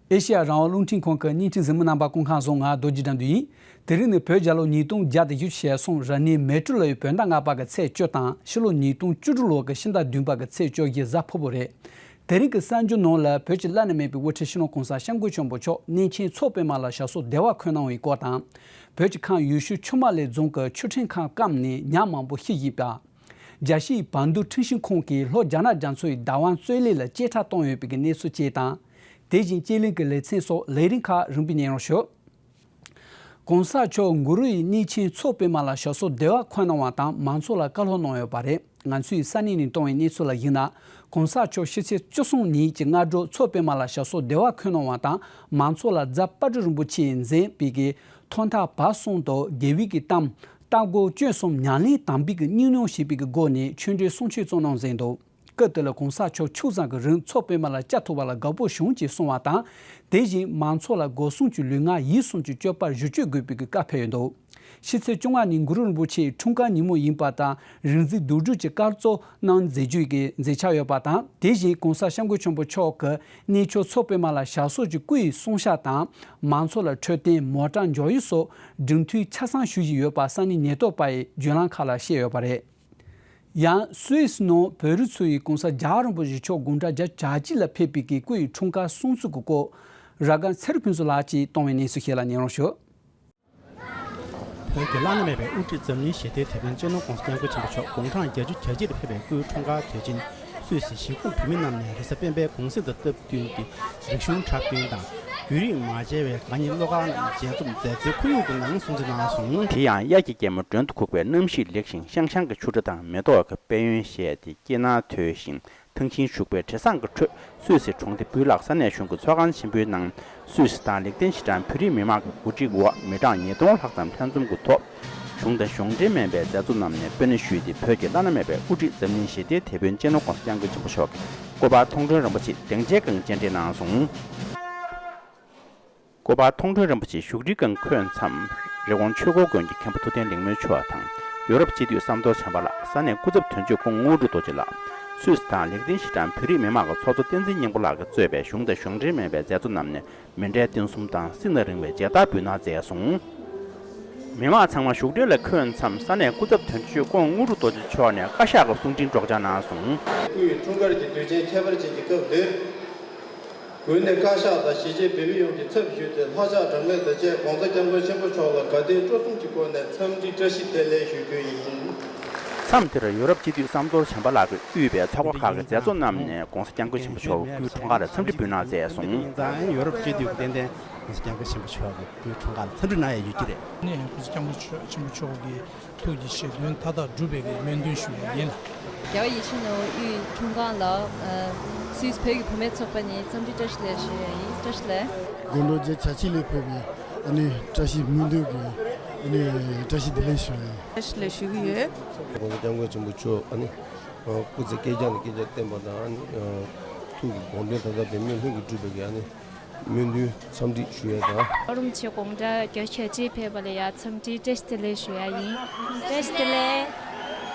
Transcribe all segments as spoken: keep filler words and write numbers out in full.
ཨེ་ཤེ་ཡ་རང་དབང་རླུང་འཕྲིན་ཁང་གི་བརྙན་འཕྲིན་གཟིགས་མོ་རྣམ་པ་སྐུ་ཁམས་བཟང་། ང་རྡོ་རྗེ་དགྲ་འདུལ་ཡིན། དེ་རིང་ནི་བོད་རྒྱལ་ལོ་ཉིས་སྟོང་བརྒྱ་དང་བཞི་བཅུ་ཞེ་གསུམ་རབ་གནས་མེ་སྤྲེལ་ལོའི་བོད་ཟླ་ལྔ་པ་གི་ཚེས་བཅུ་དང་ཕྱི་ལོ་ཉིས་སྟོང་བཅུ་དྲུག་ལོ་གི་ཕྱི་ཟླ་བདུན་པ་གི་ཚེས་བཅོ་བརྒྱད་གཟའ་ཕུར་བུ་རེད། དེ་རིང་གི་གསར་འགྱུར་ནང་ལ་བོད་ཀྱི་བླ་ན་མེད་པའི་དབུ་ཁྲིད་སྤྱི་ནོར་༸གོང་ས་༸སྐྱབས་མགོན་ཆེན་པོ་མཆོག་གནས་ཆེན་མཚོ་པདྨ་ལ་ཞབས་སོར་བདེ་བར་འཁོད་གནང་བའི་སྐོར་དང་། བོད་ཀྱི་ཁམས་ཡུལ་ཤུལ་ཆུ་དམར་ལེབ་རྫོང་གི་ཆུ་ཕྲན་ཁང་སྐམ་ནས་ཉ་མང་པོ་ཤི་བཞིན་པ། རྒྱལ་སྤྱིའི་བར་འདུམ་ཁྲིམས་ཞིབ་ཁང་གིས་ལྷོ་རྒྱ་ནག་རྒྱ་མཚོའི་བདག་དབང་རྩོད་ལེན་ལ་དཔྱད་ཁྲ་བཏང་ཡོད་པའི་གནས་ཚུལ་བཅས་དང་། དེ་བཞིན་དཔྱད་གླེང་གི་ལེ་ཚན་སོགས་ལས་རིམ་ཁག་རིམ་པས་ཉན་རོགས་ཞུ། ༸གོང་ས་མཆོག་གུ་རུ་ཡི་གནས་ཆེན་མཚོ་པདྨ་ལ་ཞབས་སོར་བདེ་བར་འཁོད་གནང་བ་དང་མང་ཚོགས་ལ་བཀའ་སློབ་གནང་ཡོད་པ་རེད། ང་ཚོས་ས་གནས་ནས་བཏང་བའི་གནས་ཚུལ་ལ་གཞིགས་ན། ༸གོང་ས་མཆོག་ཕྱི་ཚེས་བཅུ་གསུམ་ཉིན་གྱི་སྔ་དྲོ་མཚོ་པདྨ་ལ་ཞབས་སོར་བདེ་བར་འཁོད་གནང་བ་དང་མང་ཚོགས་ལ་རྫ་དཔལ་སྤྲུལ་རིན་པོ་ཆེས་མཛད་པའི་གི་ཐོག་མཐའ་བར་གསུམ་དུ་དགེ་བའི་གི་གཏམ་རྟ་མགོ་སྤྱོད་གསུམ་ཉམས་ལེན་དམ་པའི་གི་སྙིང་ནོར་ཞེས་པའི་གི་སྒོ་ནས་ཆོས་འབྲེལ་གསུང་ཆོས་གཙོ་གནང་མཛད་འདུག་སྐབས་དེ་ལ་༸གོང་ས་མཆོག་ཆུང་ཙམ་གྱི་རིང་མཚོ་པདྨ་ལ་སྐྱབས་ཐུབ་པ་ལ་དགའ་པོ་བྱུང་ཅེས་གསུངས་པ་དང་། དེ་བཞིན་མང་ཚོགས་ལ་སྒོ་གསུམ་གྱི་ལུས་ངག་ཡིད་གསུམ་གྱི་སྤྱོད་པ་བསྒྱུར་བཅོས་དགོས་པའི་གི་བཀའ་ཕེབས་ཡོད་འདུག་ཕྱི་ཚེས་བཅོ་ལྔ་ཉིན་གུ་རུ་རིན་པོ་ཆེའི་འཁྲུངས་སྐར་ཉིན་མོ་ཡིན་པ་དང་རིག་འཛིན་རྡོ་གྲུབ་ཀྱིས་སྐར་གཙོ་གནང་མཛད་རྒྱུའི་གི་མཛད་འཆར་ཡོད་པ་དང་། དེ་བཞིན་༸གོང་ས་༸སྐྱབས་མགོན་ཆེན་པོ་མཆོག་གི་གནས་མཆོག་མཚོ་པདྨ་ལ་ཞབས་སོར་གྱི་སྐུ་ཡི་གསུང་བཤད་དང་མང་ཚོགས་ལ་འཕྲོད་བསྟེན་མོ་ཊ་འཇོག་ཡུལ་སོགས་སྒྲུབ་མཐུན་ཆ་ཚང་ཞུ་བཞིན་ཡོད་པ་ས་གནས་ཉེན་རྟོག་པ་ཡིས་བརྒྱུད་ལམ་ཁག་ལ་བཤད་ཡོད་པ་རེད། ཡང་སུད་སི་ནང་བོད་རིགས་ཚོ་ཡིས་༸གོང་ས་རྒྱལ་བ་རིན་པོ་ཆེ་མཆོག་དགུང་གྲངས་བརྒྱ་གྱ་གཅིག་ལ་ཕེབས་པའི་གི་སྐུ་ཡི་འཁྲུངས་སྐར་སྲུང་བརྩི་གི་སྐོར་ར་སྒམ་ཚེ་རིང་ཕུན་ཚོགས་ལགས་ཀྱིས་གཏོང་བའི་གནས་ཚུལ་ཞིག་ལ་ཉན་རོགས་ཞུ། བོད་ཀྱི་བླ་ན་མེད་པའི་དབུ་ཁྲིད་འཛམ་གླིང་ཞི་བདེའི་དེད་དཔོན་སྤྱི་ནོར་༸གོང་ས་༸སྐྱབས་མགོན་ཆེན་པོ་མཆོག་དགུང་གྲངས་བརྒྱད་ཅུ་གྱ་གཅིག་ལ་ཕེབས་པའི་སྐུའི་འཁྲུངས་སྐར་དུས་ཆེན། སུད་སི་གཞིས་ཁོངས་བོད་མི་རྣམས་ནས་རེས་གཟའ་སྤེན་པའི་གུང་གསེང་དང་སྟབས་བསྟུན་གྱིས་རིག་གཞུང་འཁྲབ་སྟོན་དང་། བོད་རིགས་མ་མཇལ་བའི་དགའ་ཉེ་བློ་དཀར་རྣམས་མཇལ་འཛོམས་མཛད་སའི་ཁོར་ཡུག་གི་ནང་སྲུང་བརྩི་གནང་སོང་། དེ་ཡང་དབྱར་གྱི་སྐྱེད་མོས་མགྲོན་དུ་ཁུག་པའི་གནམ་གཤིས་ལེགས་ཤིང་ཤང་ཤང་གི་ཆུ་སྒྲ་དང་མེ་ཏོག་གི་དཔལ་ཡོན་བཞད་དེ་སྐྱིད་སྣང་དོད་ཞིང་ཐང་ཆེན་བཞུགས་པའི་དྲི་བཟང་གི་ཁྲོད། སུད་སི་གྲོང་སྡེ་སྦུ་ལག་ས་གནས་གཞུང་གི་ཚོགས་ཁང་ཆེན་པོའི་ནང་། སུད་སི་དང་ལིག་ཏེན་ཤི་ཏན་བོད་རིགས་མི་མང་གི་གོ་སྒྲིག་འོག་མི་གྲངས་ཉིས་སྟོང་ལྷག་ཙམ་ལྷན་འཛོམས་ཀྱི་ཐོག་གཞུང་དང་གཞུང་འབྲེལ་མིན་པའི་མཛད་གཙོ་རྣམས་ནས་སྤོས་སྣེ་ཞུས་ཏེ་བོད་ཀྱི་བླ་ན་མེད་པའི་དབུ་ཁྲིད་འཛམ་གླིང་ཞི་བདེའི་དེད་དཔོན་སྤྱི་ནོར་༸གོང་ས་༸སྐྱབས་མགོན་ཆེན་པོ་མཆོག་གི་སྐུ་པར་མཐོང་གྲོལ་རིན་པོ་ཆེ་སྡིངས་ཆའི་སྒང་མཇལ་འཕྲད་གནང་སོང་། སྐུ་པར་མཐོང་གྲོལ་རིན་པོ་ཆེ་བཞུགས་ཁྲིའི་སྒང་འཁོད་མཚམས། རི་ཀོན་ཆོས་འཁོར་དགོན་གྱི་མཁན་པོ་ཐུབ་བསྟན་ལེགས་སྨོན་མཆོག་དང་། ཡོ་རོབ་སྤྱི་འཐུས་ཟམ་གདོང་བྱམས་པ་ལགས། ས་གནས་སྐུ་ཚབ་དོན་གཅོད་སྐུ་ངོ་དངོས་གྲུབ་རྡོ་རྗེ་ལགས། སུད་སི་དང་ལིག་ཏེན་ཤི་ཏན་བོད་རིགས་མི་མང་གི་ཚོགས་གཙོ་བསྟན་འཛིན་སྙིང་པོ་ལགས་ཀྱིས་གཙོས་པའི་གཞུང་དང་གཞུང་འབྲེལ་མིན་པའི་མཛད་གཙོ་རྣམས་ནས་མཎྜལ་རྟེན་གསུམ་དང་སྲིད་ན་རིང་བའི་མཇལ་དར་འབུལ་གནང་མཛད་སོང་། མི་མང་ཚང་མ་བཞུགས་གྲལ་ལ་འཁོད་མཚམས། ས་གནས་སྐུ་ཚབ་དོན་གཅོད་སྐུ་ངོ་དངོས་གྲུབ་རྡོ་རྗེ་མཆོག་ནས་བཀའ་ཤག་གི་གསུང་འཕྲིན་སྒྲོག་སྦྱང་གནང་སོང་། སྐུ་ཡི་འཁྲུངས་སྐར་གྱི་དུས་ཆེན་ཁྱད་པར་ཅན་གྱི་སྐབས་འདིར། གུས་ནས་བཀའ་ཤག་དང་གཞིས་བྱེས་བོད་མི་ཡོངས་ཀྱི་ཚབ་ཞུས་ཏེ་ལྷ་ཕྱག་དྲང་ལས་དང་བཅས་༸གོང་ས་༸སྐྱབས་མགོན་ཆེན་པོ་མཆོག་ལ་དགའ་དད་སྤྲོ་གསུམ་གྱི་སྒོ་ནས་འཚམས་འདྲི་བཀྲ་ཤིས་བདེ་ལེགས་ཞུ་རྒྱུ་ཡིན། མཚམས་དེར་ཡོ་རོབ་སྤྱི་འཐུས་ཟམ་གདོང་བྱམས་པ་ལགས་ཀྱིས་དབུས་པའི་ཚོགས་པ་ཁག་གི་མཛད་གཙོ་རྣམས་ནས་༸གོང་ས་༸སྐྱབས་མགོན་ཆེན་པོ་མཆོག་སྐུའི་འཁྲུངས་སྐར་ལ་འཚམས་འདྲི་འབུལ་གནང་མཛད་སོང་། ཡང་ཡོ་རོབ་སྤྱི་འཐུས་ཀྱིས་ཏན་ཏན་༸གོང་ས་༸སྐྱབས་མགོན་ཆེན་པོ་མཆོག་གི་སྐུའི་འཁྲུངས་སྐར་ལ་འཚམས་འདྲི་གནང་ཡ་ཡོད་ཀྱི་རེད། ནས་༸གོང་ས་༸སྐྱབས་མགོན་ཆེན་པོ་མཆོག་གི་ཐུགས་ཀྱི་བཞེད་དོན་མཐའ་དག་འགྲུབ་པའི་སྨོན་འདུན་ཞུ་ཡ་ཡིན། རྒྱལ་བ་ཡིད་བཞིན་ནོར་བུ་དབུས་འཁྲུངས་སྐར་ལ། ཨ། སུད་སི་བོད་ཀྱི་བུད་མེད་ཚོགས་པ་ནས་འཚམས་འདྲི་བཀྲ་ཤིས་བདེ་ལེགས་ཞུ་ཡ་ཡིན། བཀྲ་ཤིས་བདེ་ལེགས། དགོང་དྲོ་བརྒྱ་ཆ་གཅིག་ལ་ཕེབས་པའི་ཨ་ནི་བཀྲ་ཤིས་སྨོན་འདུན་གྱི་ཨ་ནི་བཀྲ་ཤིས་བདེ་ལེགས་ཞུ་ཡ་ཡིན། བཀྲ་ཤིས་བདེ་ལེགས་ཞུ་གི་ཡོད།༸གོང་ས་༸སྐྱབས་མགོན་ཆེན་པོ་མཆོག་ཨ་ནི་སྐུ་ཚེ་བསྐལ་བརྒྱ་ནས་བསྐལ་བརྒྱར་བརྟན་པ་དང་ཨ་ནི་ཐུགས་ཀྱི་དགོངས་དོན་མཐའ་དག་འབད་མེད་ལྷུན་གྱིས་གྲུབ་པའི་གི་ཨ་ནི། སྨོན་འདུན་འཚམས་འདྲི་ཞུ་ཡ་དང་། རྒྱལ་བ་རིན་པོ་ཆེ་དགུང་གྲངས་བརྒྱད་ཅུ་གྱ་གཅིག་ཕེབས་པ་ལ་ཡ་འཚམས་འདྲི་བཀྲ་ཤིས་བདེ་ལེགས་ཞུ་ཡ་ཡིན། བཀྲ་ཤིས་བདེ་ལེགས།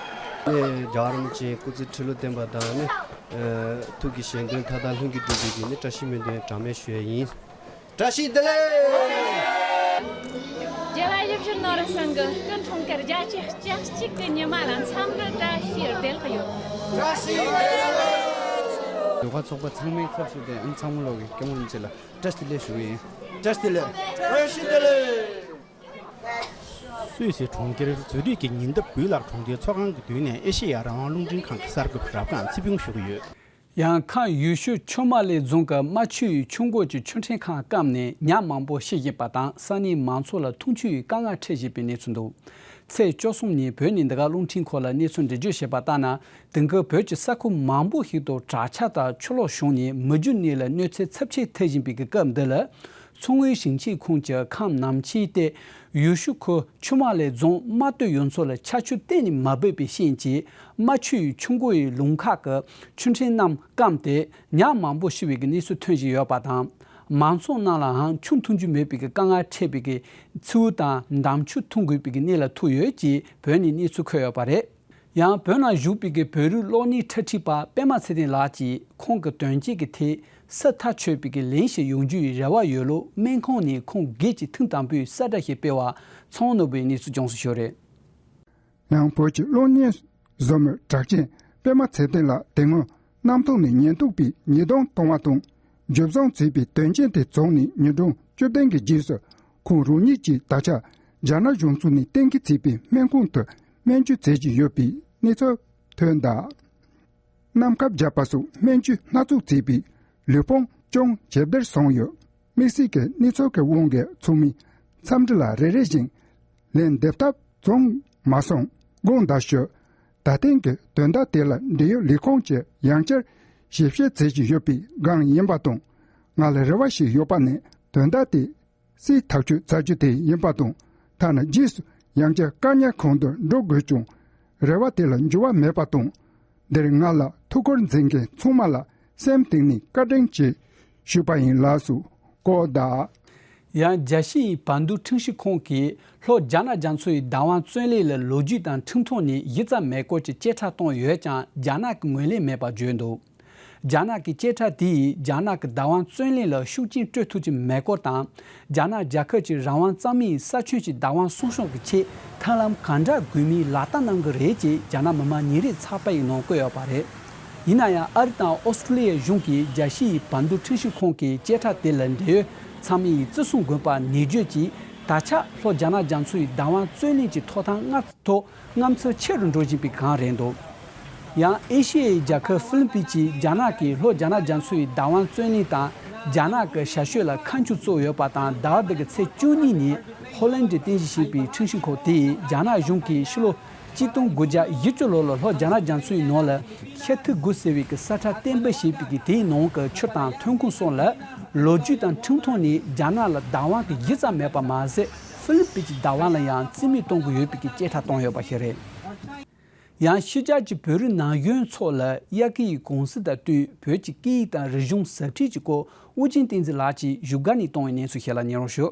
ཨེ། རྒྱལ་བ་རིན་པོ་ཆེ་སྐུ་ཚེ་ཁྲི་ལོ་བརྟན་པ་དང་ནི། ཨེ། ཐུགས་ཀྱི་བཞེད་དོན་མཐའ་དག་ལྷུན་གྱིས་གྲུབ་པའི་གི་ནི་བཀྲ་ཤིས་སྨོན་འདུན་གྲངས་མེད་ཞུ་ཡ་ཡིན། བཀྲ་ཤིས་བདེ་ལེགས། རྒྱལ་བ་ཡིད་བཞིན་ནོར་བུ་ཚང་གི་སྐུ་འཁྲུངས་སྐར་བརྒྱད་ཅུ་གྱ་གཅིག་གི་ཉི་མ་ལ་འཚམས་འདྲི་བཀྲ་ཤིས་བདེ་ལེགས་ཡོད། བཀྲ་ཤིས་བདེ་ལེགས། ལས་ཀ་ཚོགས་པ་ཚང་མའི་ཚབ་ཞུས་ཏེ་ཨ་ནི་ཚང་མ་ལོག་གི་སྐྱབས་མགོན་རིན་པོ་ཆེ་ལ་བཀྲ་ཤིས་བདེ་ལེགས་ཞུ་གི་ཡིན། བཀྲ་ཤིས་བདེ་ལེགས། བཀྲ་ཤིས་བདེ་ལེགས། སུད་སི་གྲོང་ཁྱེར་ཛུ་རིག་གི་ཉེ་འདབས་སྦུ་ལག་གྲོང་སྡེའི་ཚོགས་ཁང་གི་མདུན་ནས་ཨེ་ཤེ་ཡ་རང་དབང་རླུང་འཕྲིན་ཁང་གི་གསར་འགོད་པ་རབ་སྒང་ཚེ་ཕུན་ཞུ་གི་ཡོད། ཡང་ཁམས་ཡུལ་ཤུལ་ཆུ་དམར་ལེབ་རྫོང་གི་རྨ་ཆུའི་ཆུ་འགོ་གི་ཆུ་ཕྲན་ཁང་སྐམ་ནས་ཉ་མང་པོ་ཤི་བཞིན་པ་དང་ས་གནས་མང་ཚོགས་ལ་འཐུང་ཆུའི་དཀའ་ངལ་འཕྲད་བཞིན་པའི་གནས་ཚུལ་འདུག་ཚེས་བཅུ་གསུམ་ཉིན་བོད་ནས་འདི་ག་རླུང་འཕྲིན་ཁང་ལ་གནས་ཚུལ་འགྲེལ་བརྗོད་བྱས་པ་ལྟར་ན། དེང་སྐབས་བོད་ཀྱི་ས་ཁུལ་མང་པོ་ཞིག་ཏུ་དྲག་ཆར་དང་ཆུ་ལོག་བྱུང་ནས་མི་རྒྱུ་གནས་ལ་གནོད་འཚེ་ཚབས་ཆེ་ཐེབས་བཞིན་པའི་གི་སྐབས་འདི་ལ། མཚོ་སྔོན་ཞིང་ཆེན་ཁོངས་ཀྱི་ཁམས་ནང་ཆེན་ཏེ་ཡུལ་ཤུལ་ཁུལ་ཆུ་དམར་ལེབ་རྫོང་རྨ་སྟོད་ཡུལ་ཚོ་ལ་ཆར་ཆུ་གཏན་ནས་མ་འབབ་པའི་རྐྱེན་གྱིས་རྨ་ཆུའི་ཆུ་འགོའི་ལུང་ཁག་གི་ཆུ་ཕྲན་རྣམས་སྐམ་སྟེ་ཉ་མང་པོ་ཤི་བའི་གི་གནས་ཚུལ་ཐོན་བཞིན་ཡོད་པ་དང་། མང་ཚོགས་རྣམས་ལའང་ཆུ་འཐུང་རྒྱུ་མེད་པའི་གི་དཀའ་ངལ་འཕྲད་པའི་གི་མཚེའུ་དང་འདམ་ཆུ་འཐུང་དགོས་པའི་གི་གནས་ལ་ཐུག་ཡོད་ཅེས་བོད་ནས་གནས་ཚུལ་འཁོད་ཡོད་པ་རེད། ཡང་བོད་ནང་བཞུགས་པའི་གི་བོད་རིགས་གློག་བརྙན་འཁྲབ་ཁྲིད་པ་པད་མ་ཚེ་བརྟན་ལགས་ཀྱིས་ཁོང་གི་དོན་རྐྱེན་གྱི་ཐད་ ས་ཐག་ཆོད་པའི་གི་ལན་ཞིག་ཡོང་རྒྱུའི་རེ་བ་ཡོད་ལུགས་སྨན་ཁང་ནས་ཁོང་སྒེར་གྱི་ཐེངས་དང་པོའི་གསལ་བསྒྲགས་ཤིག་སྤེལ་བ་ཚོང་ནོར་བུའི་གནས་ཚུལ་ཅུང་ཟད་ཞུ་རེད། ཡང་བོད་ཀྱི་གློག་བརྙན་བཟོ་མི་གྲགས་ཅན་པད་མ་ཚེ་བརྟན་ལགས་དེ་སྔོན་གནམ་ཐོག་ནས་ཉེན་རྟོག་པས་ཉེས་རྡུང་བཏང་བ་དང་། འཇུ་བཟུང་བྱས་པའི་དོན་རྐྱེན་དེ་རྫོགས་ནས་ཉིན་གྲངས་བཅུ་བདུན་གྱི་རྗེས་སུ་ཁོང་རང་ཉིད་ཀྱིས་ད་ཆ་རྒྱ་ནག་གཞུང་ཚབ་ནས་གཏན་འཁེལ་བྱས་པའི་སྨན་ཁང་དུ་སྨན་བཅོས་བྱེད་བཞིན་ཡོད་པའི་གནས་ཚུལ་ཐོན་གདའ། གནམ་ཁ་བརྒྱབ་པ་སོགས་སྨན་བཅོས་སྣ་ཚོགས་བྱས་པའི་ལུས་ཕུང་ཅུང་ཇེ་བདེར་སོང་ཡོད། དམིགས་བསལ་གྱི་གནས་ཚུལ་གྱི་དབང་གིས་ཚང་མས་འཚམས་འདྲི་ལ་རེ་རེ་བཞིན་ལན་འདེབས་ཐབས་བྱུང་མ་སོང་དགོངས་དག་ཞུ། ད་ཐེངས་ཀྱི་དོན་དག་དེ་ལ་འབྲེལ་ཡོད་ལས་ཁུངས་ཀྱིས་ཡང་བསྐྱར་ཞིབ་བཤེར་བྱེད་བཞིན་ཡོད་པའི་སྒང་ཡིན་པ་དང་། ང་ལ་རེ་བ་ཞིག་ཡོད་པ་ནི་དོན་དག་དེ་སེལ་ཐག་གཅོད་བྱ་རྒྱུ་དེ་ཡིན་པ་དང་། ཐ་ན་རྗེས་སུ་ཡང་བསྐྱར་བཀག་ཉར་ཁང་དུ་འགྲོ་དགོས་ཀྱང་རེ་བ་དེ་ལ་འགྱུར་བ་མེད་པ་དང་། འདིར་ང་ལ་ཐུགས་ཁུར་འཛིན་མཁན་ཚང་མ་ལ་སེམས་གཏིང་ནས་བཀའ་དྲིན་ཆེ་ཞུས་པ་ཡིན་ལགས་སུ་བཀོད་གདའ། ཡང་རྒྱལ་སྤྱིའི་བར་འདུམ་ཁྲིམས་ཞིབ་ཁང་གིས་ལྷོ་རྒྱ་ནག་རྒྱ་མཚོའི་བདག་དབང་རྩོད་ལེན་ལ་ལོ་རྒྱུས་དང་ཁྲིམས་ཐོག་ནས་གཞི་རྩ་མེད་སྐོར་གྱི་བཅད་ཁྲ་བཏང་ཡོད་ཀྱང་རྒྱ་ནག་གིས་ངོས་ལེན་མེད་པར་བརྗོད་འདུག་རྒྱ་ནག་གི་བཅད་ཁྲ་དེས་རྒྱ་ནག་གི་བདག་དབང་རྩོད་ལེན་ལ་ཤུགས་རྐྱེན་སྤྲོད་ཐུབ་ཀྱི་མེད་སྐོར་དང་། རྒྱ་ནག་རྒྱལ་ཁབ་ཀྱི་རང་དབང་རྩ་མེད་ས་ཁྱོན་གྱི་བདག་དབང་སྲུང་སྐྱོབ་ཀྱི་ཆེད་མཐུན་ལམ་གང་འདྲ་དགོས་མིན་ལག་བསྟར་གནང་གི་རེད་ཅེས་རྒྱ་ནག་མི་དམངས་ཉིན་རེའི་ཚགས་པར་ཡི་ནང་བཀོད་ཡོད་པ་རེད། ཡིན་ན་ཡང་ཨ་རི་དང་ཨོ་སི་ཀྲུ་ལི་ཡའི་གཞུང་གིས་རྒྱལ་སྤྱིའི་བར་འདུམ་ཁྲིམས་ཞིབ་ཁང་གི་བཅད་ཁྲ་དེ་ལ་འབྲེལ་ཡོད་ཚང་མས་བརྩི་སྲུང་དགོས་པ་ནན་བརྗོད་ཀྱིས་ད་ཆ་ལྷོ་རྒྱ་ནག་རྒྱ་མཚོའི་བདག་དབང་རྩོད་ལེན་གྱི་ཐོབ་ཐང་སྔར་ཐོག་རྔམ་ཚུལ་ཆེ་རུ་འགྲོ་བཞིན་པའི་སྒང་རེད་འདུག་ཡང་ཨེ་ཤི་ཡའི་རྒྱལ་ཁབ་ཧྥི་ལི་པིན་གྱིས་རྒྱ་ནག་གིས་ལྷོ་རྒྱ་ནག་རྒྱ་མཚོའི་བདག་དབང་རྩོད་ལེན་དང་རྒྱ་ནག་གི་ཞབས་ཞུ་ལ་ཁ་མཆུ་བཙུགས་ཡོད་པ་དང་ཟླ་བ་འདི་གི་ཚེས་བཅུ་གཉིས་ཉིན་ཧོ་ལན་གྱི་རྟེན་གཞི་བྱས་པའི་ཁྲིམས་ཞིབ་ཁང་དེས་རྒྱ་ནག་གཞུང་གིས་ཕྱི་ལོ་གཅིག་སྟོང་དགུ་བརྒྱ་བཞི་བཅུ་ལོ་ལ་ལྷོ་རྒྱ་ནག་རྒྱ་མཚོའི་ནང་ལ་ཤ་ཐུག་དགུ་ཟེར་བའི་གི་ས་ཁྲ་གཏན་འབེབས་བྱས་པའི་གི་དེའི་ནང་གི་ཆུ་དང་ཐོན་ཁུངས་སོགས་ལ་ལོ་རྒྱུས་དང་ཁྲིམས་ཐོག་ནས་རྒྱ་ནག་ལ་བདག་དབང་གི་གཞི་རྩ་མེད་པ་མ་ཟད་ཧྥི་ལི་པིན་གྱི་བདག་དབང་ལ་ཡང་རྩིས་མེད་གཏོང་གི་ཡོད་པའི་གི་བཅད་ཁྲ་བཏང་ཡོད་པ་ཞིག་རེད། ཡང་ཕྱི་རྒྱལ་གྱི་བོད་རིགས་ནང་བཞིན་ཚོ་ལ་དབྱར་ཁའི་གུང་སེང་དང་བསྟུན་བོད་ཀྱི་སྐད་ཡིག་དང་རིག་གཞུང་ཟབ་ཁྲིད་ཀྱི་སྐོར་དབུ་ཅན་བསྟན་འཛིན་ལགས་ཀྱིས་བཞུགས་སྒར་ནས་བཏང་བའི་གནས་ཚུལ་ཞིག་ལ་ཉན་རོགས་ཞུ།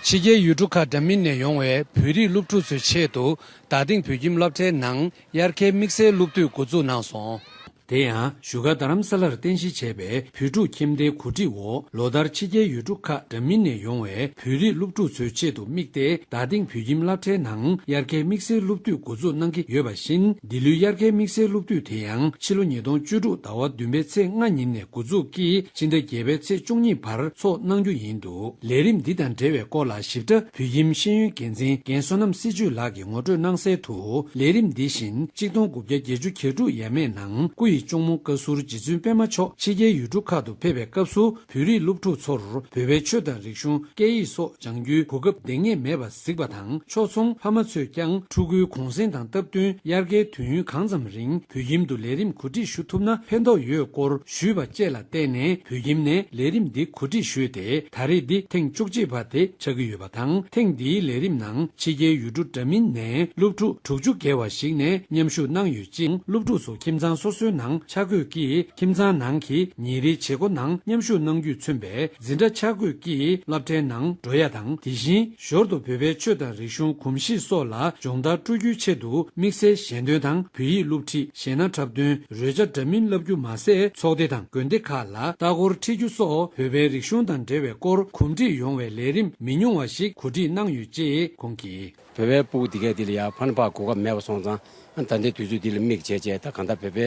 ཕྱི་རྒྱལ་ཡུལ་གྲུ་ཁག་འདྲ་མིན་ནས་ཡོང་བའི་བོད་རིགས་སློབ་ཕྲུག་ཚོའི་ཆེད་དུ་རྡ་སྟེང་བོད་ཁྱིམ་སློབ་གྲྭའི་ནང་དབྱར་ཁའི་དམིགས་བསལ་སློབ་དུས་འགོ་འཛུགས་གནང་སོང་། དེ་ཡང་བཞུགས་སྒར་རྡ་རམ་ས་ལར་རྟེན་གཞི་བྱས་པའི་བོད་ཕྲུག་ཁྱིམ་སྡེའི་གོ་སྒྲིག་འོག་ལོ་ལྟར་ཕྱི་རྒྱལ་ཡུལ་གྲུ་ཁག་འདྲ་མིན་ནས་ཡོང་བའི་བོད་རིགས་སློབ་ཕྲུག་ཚོའི་ཆེད་དུ་དམིགས་ཏེ་རྡ་སྟེང་བོད་ཁྱིམ་སློབ་གྲྭའི་ནང་དབྱར་ཁའི་དམིགས་བསལ་སློབ་དུས་འགོ་འཛུགས་གནང་གི་ཡོད་པ་བཞིན། འདི་ལོའི་དབྱར་ཁའི་དམིགས་བསལ་སློབ་དུས་དེ་ཡང་ཕྱི་ལོ་ཉིས་སྟོང་བཅུ་དྲུག་ཟླ་བ་བདུན་པའི་ཚེས་ལྔ་ཉིན་ནས་འགོ་འཛུགས་ཀྱིས་ཕྱི་ཟླ་བརྒྱད་པའི་ཚེས་བཅུ་གཉིས་བར་འཚོགས་གནང་རྒྱུ་ཡིན་འདུག་ལས་རིམ་འདི་དང་འབྲེལ་བའི་སྐོར་ལ་ཞིབ་ཕྲ་བོད་ཁྱིམ་ཤེས་ཡོན་འགན་འཛིན་རྒན་བསོད་ནམས་སྲིད་བྱུས་ལགས་ཀྱིས་ངོ་སྤྲོད་གནང་གསལ་དུ། ལས་རིམ་འདི་བཞིན་གཅིག་སྟོང་དགུ་བརྒྱ་བརྒྱད་ཅུ་གྱ་དྲུག་ཡས་མས་ནང་སྐུ་ཡི་གཅུང་མོ་བཀའ་ཟུར་རྗེ་བཙུན་པདྨ་མཆོག་ཕྱི་རྒྱལ་ཡུལ་གྲུ་ཁག་ཏུ་ཕེབས་པའི་སྐབས་སུ། བོད་རིགས་སློབ་ཕྲུག་ཚོར་བོད་པའི་ཆོས་དང་རིག་གཞུང་། སྐད་ཡིག་སོགས་སྦྱང་རྒྱུའི་གོ་སྐབས་ལྡང་ངེས་མེད་པ་གཟིགས་པ་དང་། ཕྱོགས་མཚུངས་ཕ་མ་ཚོས་ཀྱང་ཕྲུ་གུའི་གུང་སེང་དང་སྟབས་བསྟུན་དབྱར་ཁའི་དུས་ཡུན་གང་ཙམ་རིང་བོད་ཁྱིམ་དུ་ལས་རིམ་གོ་སྒྲིག་ཞུ་ཐུབ་ན་ཕན་ཐོགས་ཡོད་སྐོར་ཞུས་པ་བཅས་ལ་བརྟེན་ནས། བོད་ཁྱིམ་ནས་ལས་རིམ་འདི་གོ་སྒྲིག་ཞུས་ཏེ། ད་རེས་འདི་ཐེངས་བཅུ་གཅིག་པ་དེ་ཆགས་ཀྱི་ཡོད་པ་དང་། ཐེངས་འདིའི་ལས་རིམ་ནང་ཕྱི་རྒྱལ་ཡུལ་གྲུ་འདྲ་མིན་ནས་སློབ་ཕྲུག་དྲུག་ཅུ་བརྒལ་བ་ཞིག་ནས་མཉམ་ཞུགས་གནང་ཡོད་ཅིང་། སློབ་ཕྲུག་ཚོ་ཁྱིམ་ཚང་སོ་སོའི་ནང་ཆ་བགོས་ཀྱིས་ཁྱིམ་ཚང་ནང་གི་ཉིན་རེའི་བྱེད་སྒོ་ནང་མཉམ་ཞུགས་གནང་རྒྱུས་མཚོན་པའི་འཛིན་གྲྭ་ཆ་བགོས་ཀྱིས་སློབ་གྲྭའི་ནང་འགྲོ་ཡ་དང་། དེ་བཞིན་ཞོར་དུ་བོད་པའི་ཆོས་དང་རིག་གཞུང་གོམས་གཤིས་སོགས་ལ་སྦྱོང་བརྡར་སྤྲོད་རྒྱུའི་ཆེད་དུ་དམིགས་བསལ་ཞལ་འདོན་དང་། བོད་ཡིག་སློབ་ཁྲིད། གཞས་སྣ་འཁྲབ་སྟོན། རོལ་ཆ་འདྲ་མིན་བསླབ་རྒྱུ་མ་ཟད། ཚོགས་སྡེ་དང་དགོན་སྡེ་ཁག་ལ་ལྟ་སྐོར་ཁྲིད་རྒྱུ་སོགས་བོད་པའི་རིག་གཞུང་དང་འབྲེལ་བའི་སྐོར་གོམས་འདྲིས་ཡོང་བའི་ལས་རིམ་མི་ཉུང་བ་ཞིག་གོ་སྒྲིག་གནང་ཡོད་ཅེས་ཁོང་གིས། བོད་པའི་ཕྲུ་གུ་དེ་གས་དེ་ལ་ཡ་ཕན་པ་གོ་སྐབས་མེད་པ་སོང་ཙང་། ད་ལྟའི་དུས་ཚོད་འདི་ལ་དམིགས་བྱས་བྱས། ད་གང་ལྟར་བོད་པའི་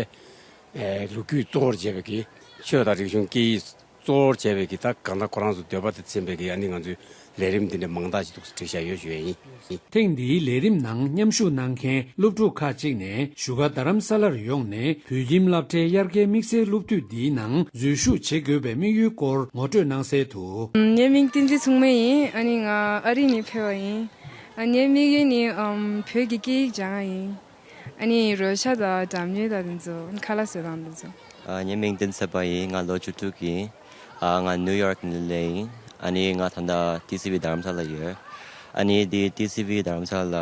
ཨེ་ལོ་རྒྱུས་གཙོ་བོར་བྱས་པའི་གི་ཆོས་དང་རིག་གཞུང་སྐད་ཡིག་གཙོ་བོར་བྱས་པའི་གི་ད་གང་ལྟར་ཁོ་རང་ཚོ་འདོད་པ་དང་འཚམ་པའི་གི་ཨ་ནི་ང་ཚོའི་ལས་རིམ་འདི་འདྲ་མང་དག་ཅིག་འདུག་སེ་བསྒྲིགས་བཞག་ཡོད་ཞུ་ཡས་ཡིན། ཐེངས་འདིའི་ལས་རིམ་ནང་མཉམ་ཞུགས་གནང་མཁན་སློབ་ཕྲུག་ཁག་ཅིག་ནས་བཞུགས་སྒར་རྡ་རམ་ས་ལར་ཡོང་ནས་བོད་ཁྱིམ་སློབ་གྲྭའི་དབྱར་ཁའི་དམིགས་བསལ་སློབ་དུས་འདིའི་ནང་འཛུལ་ཞུགས་བྱེད་དགོས་པའི་དམིགས་ཡུལ་སྐོར་ངོ་སྤྲོད་གནང་གསལ་དུ། ངའི་མིང་བསྟན་འཛིན་མཚུངས་མེད་ཡིན། ཨ་ནི་ང་ཨ་རི་ནས་ཕེབས་པ་ཡིན། ཨ་ངའི་དམིགས་ཡུལ་ནི་ཨམ་བོད་ཀྱི་སྐད་ཡིག་སྦྱང་ཡ་ཡིན། ཨ་ནི་རོལ་ཆ་དང་འགྲམ་ཉལ་དང་དེ་ཚོ། ཨ་ནི་ཁ་ལག་བཟོ་སྟངས་དེ་ཚོ། ཨ་ངའི་མིང་བསྟན་འཛིན་ཚེ་དཔག་ཡིན། ང་ལོ་བཅུ་དྲུག་ཡིན། ཨ་ང་ནིའུ་ཡོག་ནས་སླེབས་ཡིན། ཨ་ནི་ང་ད་ལྟ་ཊི་སི་ཝི་རྡ་རམ་ས་ལ་ཡོད། ཨ་ནི་འདི་ཊི་སི་ཝི་རྡ་རམ་ས་ལ་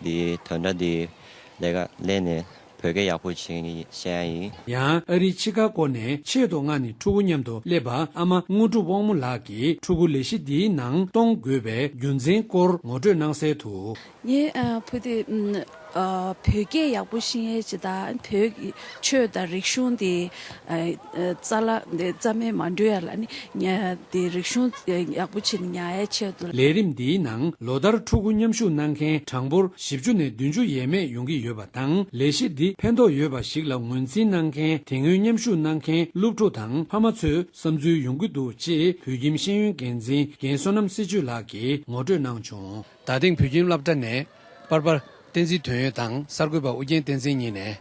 འདི་དོན་དག་འདི་ལས་ཀ་ལས་ནས་བོད་སྐད་ཡག་པོ་བྱེད་ཀྱི་ཡིན། ཡང་ཨ་རིའི་ཆི་ཀ་གོ་ནས་ཆེད་དུ་མངགས་ནས་ཕྲུ་གུ་མཉམ་དུ་སླེབས་པ་ཨ་མ་དངོས་གྲུབ་དབང་མོ་ལགས་ཀྱིས་ཕྲུ་གུ་ལས་གཞི་འདིའི་ནང་གཏོང་དགོས་པའི་རྒྱུ་མཚན་སྐོར་ངོ་སྤྲོད་གནང་གསལ་དུ། ངའི་ཨ་བུ་དེ་ཨམ་ ཨ་བོད་སྐད་ཡག་པོ་ཤེས་ཡས་ཅིག་དང་བོད་ཀྱི་ཆོས་དང་རིག་གཞུང་དེ་ཨ་ཨ་རྩ་ལ་རྩ་མེད་མ་འགྲོ་ཡ་ལ་ནི་ཉ་དེ་རིག་གཞུང་ཡག་པོ་བྱས་ནས་ཉར་ཡས་ཆེད་དུ། ལས་རིམ་འདིའི་ནང་ལོ་ལྟར་ཕྲུ་གུ་མཉམ་ཞུགས་གནང་མཁན་གྲངས་འབོར་བཞི་བཅུ་ནས་བདུན་ཅུ་ཡས་མས་ཡོང་གི་ཡོད་པ་དང་། ལས་གཞི་འདི་ཕན་ཐོགས་ཡོད་པ་ཞིག་ལ་ངོས་འཛིན་གནང་མཁན་དེ་སྔོན་མཉམ་ཞུགས་གནང་མཁན་སློབ་ཕྲུག་དང་ཕ་མ་ཚོའི་བསམ་ཚུལ་ཡོང་གི་འདུག་ཅེས་བོད་ཁྱིམ་ཤེས་ཡོན་འགན་འཛིན་རྒན་བསོད་ནམས་སྲིད་ཆོས་ལགས་ཀྱིས་ངོ་སྤྲོད་གནང་བྱུང་། ད་ཐེངས་བོད་ཁྱིམ་སློབ་གྲྭ་ནས་པར་པར་བསྟན་འཛིན་དོན་ཡོད་དང་གསར་འགོད་པ་ཨུ་རྒྱན་བསྟན་འཛིན་གཉིས་ནས།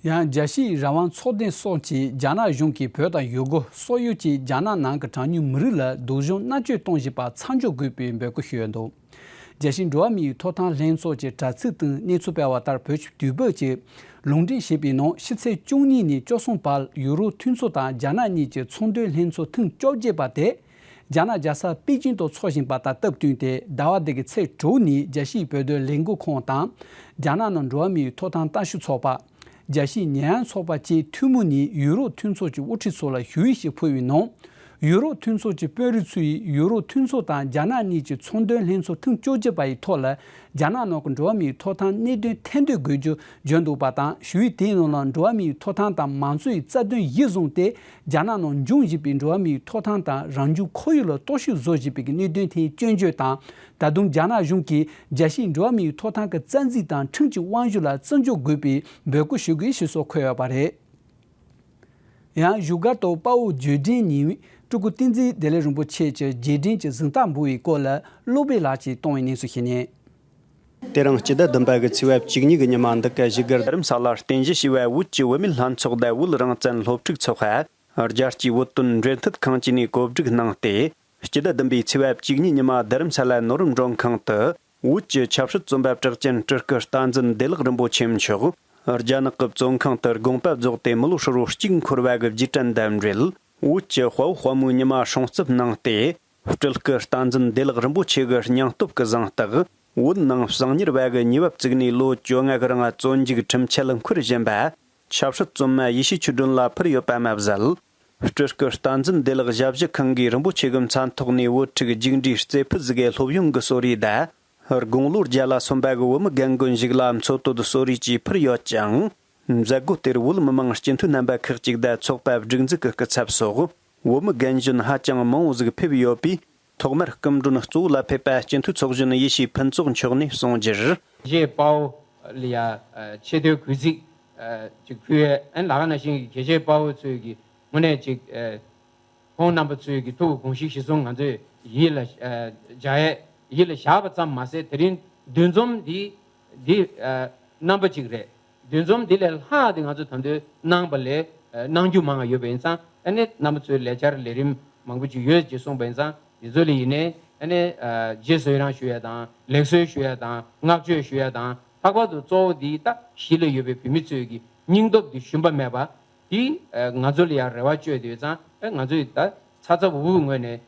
ཡང་རྒྱལ་སྤྱིའི་རང་དབང་ཚོགས་སྡེ་སོགས་ཀྱིས་རྒྱ་ནག་གཞུང་གིས་བོད་དང་ཡུ་གུར། སོག་ཡུལ་བཅས་རྒྱ་ནག་ནང་གི་གྲངས་ཉུང་མི་རིགས་ལ་སྡུག་སྦྱོང་མནར་གཅོད་གཏོང་བཞིན་པ་མཚམས་འཇོག་དགོས་པའི་འབོད་སྐུལ་ཞུས་འདུག། རྒྱལ་སྤྱིའི་འགྲོ་བ་མིའི་ཐོབ་ཐང་ལྷན་ཚོགས་ཀྱི་དྲ་ཚིགས་སྟེང་གནས་ཚུལ་སྤེལ་བ་ལྟར། བོད་ཀྱི་དུས་བབ་ཀྱིས་ལུང་འདྲེན་བྱས་པའི་ནང་ཕྱི་ཚེས་བཅུ་གཉིས་ནས་བཅུ་གསུམ་བར་ཡུ་རོབ་མཐུན་ཚོགས་དང་རྒྱ་ནག་གཉིས་ཀྱི་ཚོང་དོན་ལྷན་ཚོགས་ཐེངས་བཅོ་བརྒྱད་པ་དེ་རྒྱ་ནག་རྒྱལ་ས་པེ་ཅིང་དུ་འཚོགས་བཞིན་པ་དང་སྟབས་བསྟུན་ཏེ། ཟླ་བ་འདི་གི་ཚེས་དྲུག་ནས་རྒྱལ་སྤྱིའི་བོད་དོན་ལས་འགུལ་ཁང་དང་། རྒྱ་ནག་ནང་འགྲོ་བ་མིའི་ཐོབ་ཐང་ལྟ་ཞིབ་ཚོགས་པ། རྒྱལ་སྤྱིའི་ཉེས་ཡངས་ཚོགས་པ་བཅས་ཐུན་མོང་ནས་ཡུ་རོབ་མཐུན་ཚོགས་ཀྱི་དབུ་ཁྲིད་ཚོ་ལ་ཞུ་ཡིག་ཞིག་ཕུལ་བའི་ནང་། ཡུ་རོབ་མཐུན་ཚོགས་ཀྱི་དཔོན་རིགས་ཚོས་ཡུ་རོབ་མཐུན་ཚོགས་དང་རྒྱ་ནག་གཉིས་ཀྱི་ཚོང་དོན་ལྷན་ཚོགས་ཐེངས་བཅོ་བརྒྱད་པ་ཡི་ཐོག་ལ། རྒྱ་ནག་ནང་གི་འགྲོ་བ་མིའི་ཐོབ་ཐང་གནད་དོན་ཐེར་འདོན་དགོས་རྒྱུ་བརྗོད་འདུག་པ་དང་། ཞུ་ཡིག་དེའི་ནང་ལ་འགྲོ་བ་མིའི་ཐོབ་ཐང་དང་མང་གཙོའི་རྩ་དོན་གཞིར་བཟུང་སྟེ། རྒྱ་ནག་ནང་འབྱུང་བཞིན་པའི་འགྲོ་བ་མིའི་ཐོབ་ཐང་དང་རང་བྱུང་ཁོར་ཡུག་ལ་གཏོར་བཤིག་བཟོ་བཞིན་པའི་གནད་དོན་ཐད་སྐྱོན་བརྗོད་དང་། ད་དུང་རྒྱ་ནག་གཞུང་གིས་རྒྱལ་སྤྱིའི་འགྲོ་བ་མིའི་ཐོབ་ཐང་གི་རྩ་འཛིན་དང་ཁྲིམས་ཀྱི་དབང་བསྒྱུར་ལ་བརྩི་འཇོག་དགོས་པའི་འབོད་སྐུལ་ཞུ་དགོས་ཞེས་སོགས་འཁོད་ཡོད་པ་རེད། ཡང་བཞུགས་སྒར་དུ་དཔའ་བོ་བརྒྱུད་འཕྲིན་ཉིན་སྤྲུལ་སྐུ་བསྟན་འཛིན་བདེ་ལེགས་རིན་པོ་ཆེ་གྱི་རྗེས་དྲན་གྱི་གཟེངས་རྟགས་འབུལ་བའི་སྐོར་ལ་བློ་སྦེ་ལགས་ཀྱིས་གཏོང་བའི་གནས་ཚུལ་ཞིག་ཉན། དེ་རིང་སྤྱི་ཟླ་བདུན་པ་གི་ཚེས་པ་བཅུ་གཉིས་ཀྱི་ཉི་མ་འདི་ག་བཞུགས་སྒར་རྡ་རམ་ས་ལར་རྟེན་གཞི་བྱས་པའི་བོད་ཀྱི་བུད་མེད་ལྷན་ཚོགས་དང་བོད་རང་བཙན་སློབ་ཕྲུག་ཚོགས་པ། རྒྱལ་སྤྱིའི་བོད་དོན་འབྲེལ་མཐུད་ཁང་བཅས་ནས་གོ་སྒྲིག་གནང་སྟེ། སྤྱི་ཟླ་བདུན་པའི་ཚེས་པ་བཅུ་གཉིས་ཉི་མ་རྡ་རམ་ས་ལ་ནོར་བུ་མགྲོན་ཁང་དུ། བོད་ཀྱི་ཆབ་སྲིད་བཙོན་པ་གྲགས་ཅན་སྤྲུལ་སྐུ་བསྟན་འཛིན་བདེ་ལེགས་རིན་པོ་ཆེ་མཆོག་རྒྱ་ནག་གི་བཙོན་ཁང་དུ་དགོངས་པ་རྫོགས་ཏེ་མི་ལོ་ཧྲིལ་བོ་གཅིག་འཁོར་བ་གི་རྗེས་དྲན་དང་འབྲེལ། བོད་ཀྱི་དཔའ་བོ་དཔའ་མོའི་ཉི་མ་སྲུང་སྐྱོབ་གནང་སྟེ། སྤྲུལ་སྐུ་བསྟན་འཛིན་བདེ་ལེགས་རིན་པོ་ཆེ་གི་སྙིང་སྟོབས་ཀྱི་གཟེངས་རྟགས། བོད་ནང་གསང་ཉུལ་བ་གི་ཉེས་པ་བཙུགས་ནས་ལོ་བཅོ་ལྔ་གི་རིང་བཙོན་འཇུག་ཁྲིམས་འཆལ་འཁུར་བཞིན་པ། ཆབ་སྲིད་བཙོན་མ་ཡེ་ཤེས་ཆོས་སྒྲོན་ལ་ཕུལ་ཡོད་པ་མ་ཟད། སྤྲུལ་སྐུ་བསྟན་འཛིན་བདེ་ལེགས་ཞབས་ཞུ་ཁང་གིས་རིན་པོ་ཆེ་གི་མཚན་ཐོག་ནས་བོད་ཕྲུག་རྒྱུགས་འབྲས་རྩེ་ཕུད་ཟིག་གི་སློབ་ཡོན་གྱི་གསོལ་རས་དང་། དགུང་ལོ་བརྒྱ་ལ་སོན་པ་གི་བུ་མོ་རྒན་རྒོན་ཞིག་ལ་མཚོ་དོད་གསོལ་རས་བཅས་ཕུལ་ཡོད་ཅིང་། མཛད་སྒོ་དེར་བོད་མི་མང་སྤྱི་འཐུས་རྣམ་པ་ཁག་ཅིག་དང་ཚོགས་པ་སྒྲིག་འཛུགས་ཀྱི་སྐུ་ཚབ་སོགས་བོད་མི་རྒན་གཞོན་ཧ་ཅང་མང་བོ་ཟིག་ཕེབས་ཡོད་པས། ཐོག་མར་སྐུ་མགྲོན་གཙོ་བོ་ལ་ཕེབས་པ་སྤྱི་འཐུས་ཚོགས་གཞོན་ཡེ་ཤེས་ཕུན་ཚོགས་མཆོག་ནས་གསུངས་རྒྱུར། རྒྱལ་དཔའ་བོ་ལ་ཡ་ཆེ་བསྟོད་གུས་བརྩི་ཅིག་ཕུལ་ཡས། ཨ་ནི་ལ་ག་ནང་བཞིན་རྒྱལ་གཅེས་དཔའ་བོ་ཚོས་ཀྱི་དངོས་གནས་ཅིག་ཁོང་རྣམ་པ་ཚོས་ཀྱི་ཐུགས་དགོངས་གཞི་གཞིར་བཟུང་ང་ཚོས་ཡིད་ལ་འཇགས་ཡས་ཡིད་ལ་བཞག་པ་ཙམ་མ་ཟད། དེ་རིང་འདུ་འཛོམས་འདི་འདི་རྣམ་པ་གཅིག་རེད། འདུ་འཛོམས་འདི་ལས་ལྷག་དེ་ང་ཚོ་ད་དུང་གནང་བ་ལས་གནང་རྒྱུ་མང་བ་ཡོད་པ་ཡིན་ཙང་། ཨ་ནི་རྣམ་པ་ཚོའི་ལས་འཆར་ལས་རིམ་མང་པོ་ཅིག་ཡོད་ཅེས་གསུངས་པ་ཡིན་ཙང་། འདི་ཚོ་ལ་ཡིན་ནའི་ཨ་ནི་རྗེས་སུ་ཡི་རང་ཞུ་ཡ་དང་ལེགས་གསོལ་ཞུ་ཡ་དང་བསྔགས་བརྗོད་ཞུ་ཡ་དང་། ལྷག་པར་དུ་གཙོ་བོ་འདི་ད་གཞིས་ལ་ཡོད་པའི་བོད་མི་ཚོས་ཀྱི་སྙིང་སྟོབས་འདི་ཞུམ་པ་མེད་པ། དེ་ང་ཚོ་ལ་ཡང་རེ་བ་བཅོལ་དུས་ཙང་། ང་ཚོས་ད་ཚ་ཚ་འུར་འུར་ངོས་ནས་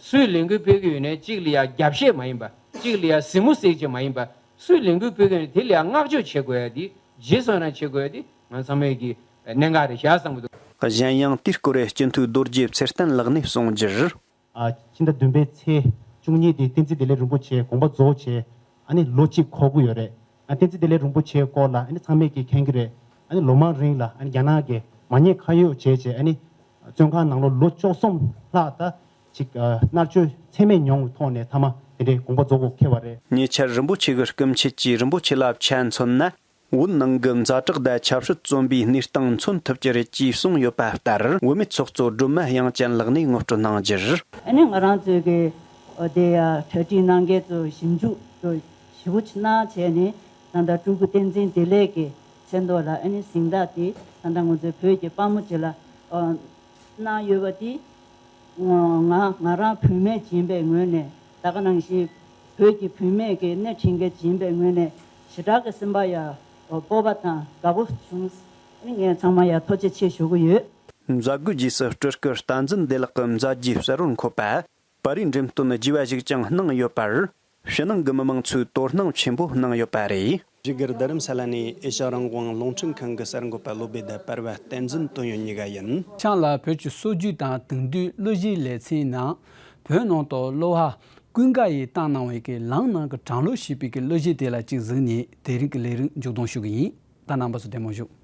སུས་ལས་འགུལ་སྤེལ་གྱི་ཡོད་ནའི་གཅིག་ལ་ཡང་རྒྱབ་བཤད་མ་ཡིན་པ། གཅིག་ལ་ཡང་གཟིགས་མོ་བསྲེག་བྱས་མ་ཡིན་པ། སུས་ལས་འགུལ་སྤེལ་གྱི་ཡོད་ནའི་དེ་ལ་ཡང་བསྔགས་བརྗོད་བྱེད་དགོས་ཡ་དེ། རྗེས་སུ་ཡི་རང་བྱེད་དགོས་ཡ་དེ་ང་ཚང་མས་ཀྱི་གནད་འགག་རེད་བཞག་བསམ་གྱི་འདུག། གཞན་ཡང་དེའི་སྐོར་སྤྱི་འཐུས་རྡོ་རྗེ་ཚེ་བརྟན་ལགས་ནས་གསུངས་རྒྱུར། ཕྱི་ཟླ་བདུན་པའི་ཚེས་བཅུ་གཉིས་དེ་བསྟན་འཛིན་བདེ་ལེགས་རིན་པོ་ཆེ་དགོངས་པ་རྫོགས་བྱས་ཨ་ནི་ལོ་གཅིག་འཁོར་གྱི་ཡོད་རེད། ཨ་བསྟན་འཛིན་བདེ་ལེགས་རིན་པོ་ཆེའི་སྐོར་ལ་ཨ་ནི་ཚང་མས་ཀྱིས་མཁྱེན་གྱི་རེད། ཨ་ནི་ལོ་མང་རིང་ལ་ཨ་ནི་རྒྱ་ནག་གིས་མ་ཉེས་ཁ་གཡོགས་བྱས་བྱས་ཨ་ནི་བཙོན་ཁང་ནང་ལོ་ལོ་བཅུ་གསུམ་ལྷག་ད་ཅིག་མནར་གཅོད་ཚད་མེད་མྱོང་བའི་ཐོག་ནས་མཐའ་མ་དེ་འདྲའི་དགོངས་པ་རྫོགས་དགོས་ཁེལ་བ་རེད། ཉེ་ཆར་རིན་པོ་ཆེ་གི་སྐུ་མཆེད་ཀྱིས་རིན་པོ་ཆེ་ལ་ཆ་མཚོན་ན། བོད་ནང་གི་ཛ་དྲག་དང་ཆབ་སྲིད་བཙོན་པའི་གནས་སྟངས་མཚོན་ཐུབ་ཀྱི་རེད་ཅེས་གསུངས་ཡོད་པ་ལྟར། བུད་མེད་ཚོགས་གཙོ་སྒྲོལ་མ་དབྱངས་ཅན་ལགས་ནས་ངོ་སྤྲོད་གནང་རྒྱུར། ཨ་ནི་ང་རང་ཚོའི་གི་འོ་དེ་ཡ་གྲ་སྒྲིག་གནང་མཁན་ཚོ་ཞིབ་འཇུག་ཏུ་ཞིབ་པོ་ཅིག་གནང་བྱས་ནས། ད་ལྟ་སྤྲུལ་སྐུ་བསྟན་འཛིན་བདེ་ལེགས་ཀྱི་མཚན་ཐོག་ལ་ཨ་ནི་གཟེངས་རྟགས་དེ་ད་ལྟ་ང་ཚོའི་བོད་ཀྱི་དཔའ་མོ་ཅིག་ལ་ཨ་གནང་ཡོད་པ་དེ། ང་ང་རང་བུད་མེད་ཡིན་པའི་ངོས་ནས། ད་ག་ནང་བཞིན་བོད་ཀྱི་བུད་མེད་ཀྱི་སྣེ་ཁྲིད་མཁན་ཡིན་པའི་ངོས་ནས་ཞེ་དྲག་གི་སེམས་པ་ཡ་སྤོབས་པ་དང་དགའ་པོ་བྱུང་། ངས་ཚང་མ་ཡ་ཐུགས་རྗེ་ཆེ་ཞུ་གི་ཡོད། མཛད་སྒོའི་རྗེས་སུ་སྤྲུལ་སྐུ་བསྟན་འཛིན་བདེ་ལེགས་ཀྱི་མཛད་རྗེས་གསལ་བོར་འཁོད་པ། པར་རིས་འགྲེམས་སྟོན་བགྱིས་པ་ཞིག་ཀྱང་གནང་ཡོད་པར། ཕྱི་ནང་གི་མི་མང་ཚོས་དོ་སྣང་ཆེན་པོ་གནང་ཡོད་པ་རེད། བཞུགས་སྒར་རྡ་རམ་ས་ལ་ནས་ཨེ་ཤ་རང་དབང་རླུང་འཕྲིན་ཁང་གི་གསར་འགོད་པ་བློ་སྦེ་དང་པར་བ་བསྟན་འཛིན་དོན་ཡོད་གཉིས་ཀ་ཡིན། ཆང་ལ་བོད་ཀྱི་སྲོལ་རྒྱུན་དང་དེང་དུས་གླུ་གཞས་ལེ་ཚན་ནང་། བོད་ནང་དུ་གླུ་བ་ ཀུན་དགའ་ཡིས་བཏང་གནང་བའི་གི་ལམ་ནང་གི་གྲངས་ལོ་ཞེས་པའི་གི་གླུ་གཞས་དེ་ལ་གཅིག་གཟིགས་ནས་དེ་རིང་གི་ལས་རིམ་མཇུག་སྡོམ་ཞུ་གི་ཡིན། ད་རྣམ་པ་ཚོ་བདེ་མོ་བཞུགས།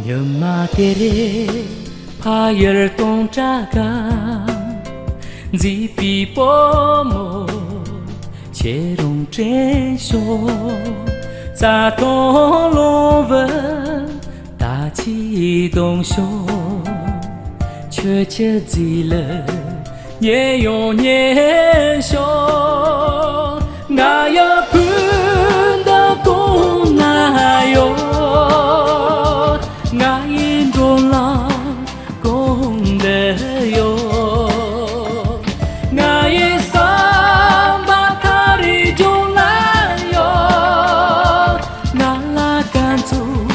ཉི་མ་དེ་རེ་ཕ་ཡུལ་སྟོང་བྲག་ག་མཛེས་པའི་བུ་མོ་ཁྱེད་རང་དྲན་ཤོག་རྩྭ་ཐང་ལུང་བུ་ད་ཅི་སྟོང་ཤོག་ཁྱོད་ཀྱི་རྗེས་ལ་ཉེ་ཡོང་ཉེ་ཤོག་ང་ཡི་བུ་འདི་གང་ན་ཡོད། ང་ཡི་འགྲོ་ལམ་གང་འདི་ཡོད། ང་ཡི་བསམ་པ་ཐག་རིང་ལྗོངས་ན་ཡོད། ང་ལ་ཀ་ཚོད་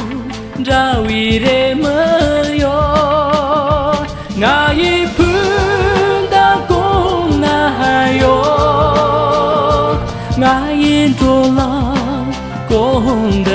འདྲ་བའི་རེ་མི་ཡོད། ང་ཡི་བུ་འདི་གང་ན་ཡོད། ང་ཡི་འགྲོ་ལམ་གང་